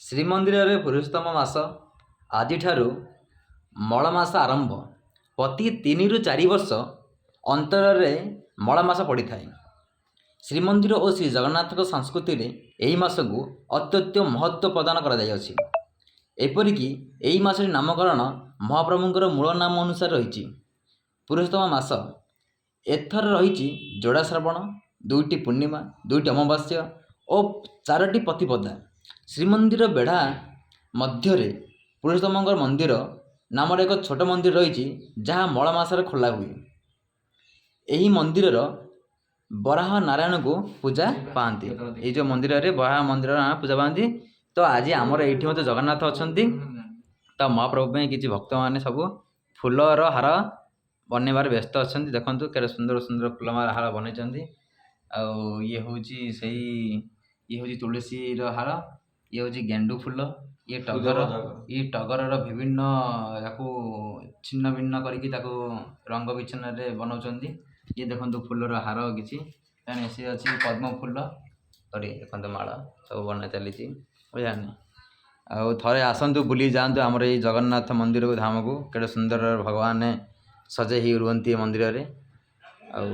ଶ୍ରୀମନ୍ଦିରରେ ପୁରୁଷୋତ୍ତମ ମାସ ଆଜିଠାରୁ ମଳମାସ ଆରମ୍ଭ। ପ୍ରତି 3ରୁ 4 ବର୍ଷ ଅନ୍ତରରେ ମଳମାସ ପଡ଼ିଥାଏ। ଶ୍ରୀମନ୍ଦିର ଓ ଶ୍ରୀ ଜଗନ୍ନାଥଙ୍କ ସଂସ୍କୃତିରେ ଏହି ମାସକୁ ଅତ୍ୟନ୍ତ ମହତ୍ତ୍ୱ ପ୍ରଦାନ କରାଯାଇଅଛି। ଏପରିକି ଏହି ମାସଟି ନାମକରଣ ମହାପ୍ରଭୁଙ୍କର ମୂଳ ନାମ ଅନୁସାରେ ରହିଛି ପୁରୁଷୋତ୍ତମ ମାସ। ଏଥର ରହିଛି ଯୋଡ଼ା ଶ୍ରାବଣ, 2ଟି ପୂର୍ଣ୍ଣିମା, 2ଟି ଅମାବାସ୍ୟ ଓ 4ଟି ପ୍ରତିପଦା। ଶ୍ରୀମନ୍ଦିର ବେଢ଼ା ମଧ୍ୟରେ ପୁରୁଷୋତ୍ତମଙ୍କ ମନ୍ଦିର ନାମରେ ଏକ ଛୋଟ ମନ୍ଦିର ରହିଛି, ଯାହା ମଳ ମାସରେ ଖୋଲା ହୁଏ। ଏହି ମନ୍ଦିରର ବରାହ ନାରାୟଣକୁ ପୂଜା ପାଆନ୍ତି। ଏଇ ଯେଉଁ ମନ୍ଦିରରେ ବରାହ ମନ୍ଦିର ନାଁ ପୂଜା ପାଆନ୍ତି। ତ ଆଜି ଆମର ଏଇଠି ମଧ୍ୟ ଜଗନ୍ନାଥ ଅଛନ୍ତି। ତ ମହାପ୍ରଭୁ ପାଇଁ କିଛି ଭକ୍ତମାନେ ସବୁ ଫୁଲର ହାର ବନେଇବାରେ ବ୍ୟସ୍ତ ଅଛନ୍ତି। ଦେଖନ୍ତୁ, କେତେ ସୁନ୍ଦର ସୁନ୍ଦର ଫୁଲମାଳ ହାର ବନେଇଛନ୍ତି। ଆଉ ଇଏ ହେଉଛି ସେଇ, ଇଏ ହେଉଛି ତୁଳସୀର ହାର, ଇଏ ହେଉଛି ଗେଣ୍ଡୁ ଫୁଲ, ଇଏ ଟଗର। ଇଏ ଟଗରର ବିଭିନ୍ନ ତାକୁ ଛିନ୍ନ ଭିନ୍ନ କରିକି ତାକୁ ରଙ୍ଗ ବିଛିନ୍ନରେ ବନାଉଛନ୍ତି। ଇଏ ଦେଖନ୍ତୁ ଫୁଲର ହାର କିଛି ସେ ଅଛି, ପଦ୍ମ ଫୁଲ ସରି। ଦେଖନ୍ତୁ, ମାଳ ସବୁ ବନା ଚାଲିଛି, ବୁଝିଲେ? ଆଉ ଥରେ ଆସନ୍ତୁ, ବୁଲି ଯାଆନ୍ତୁ ଆମର ଏଇ ଜଗନ୍ନାଥ ମନ୍ଦିରକୁ, ଧାମକୁ। କେଡ଼େ ସୁନ୍ଦର ଭଗବାନ ସଜେଇ ହେଇ ରୁହନ୍ତି ଏ ମନ୍ଦିରରେ। ଆଉ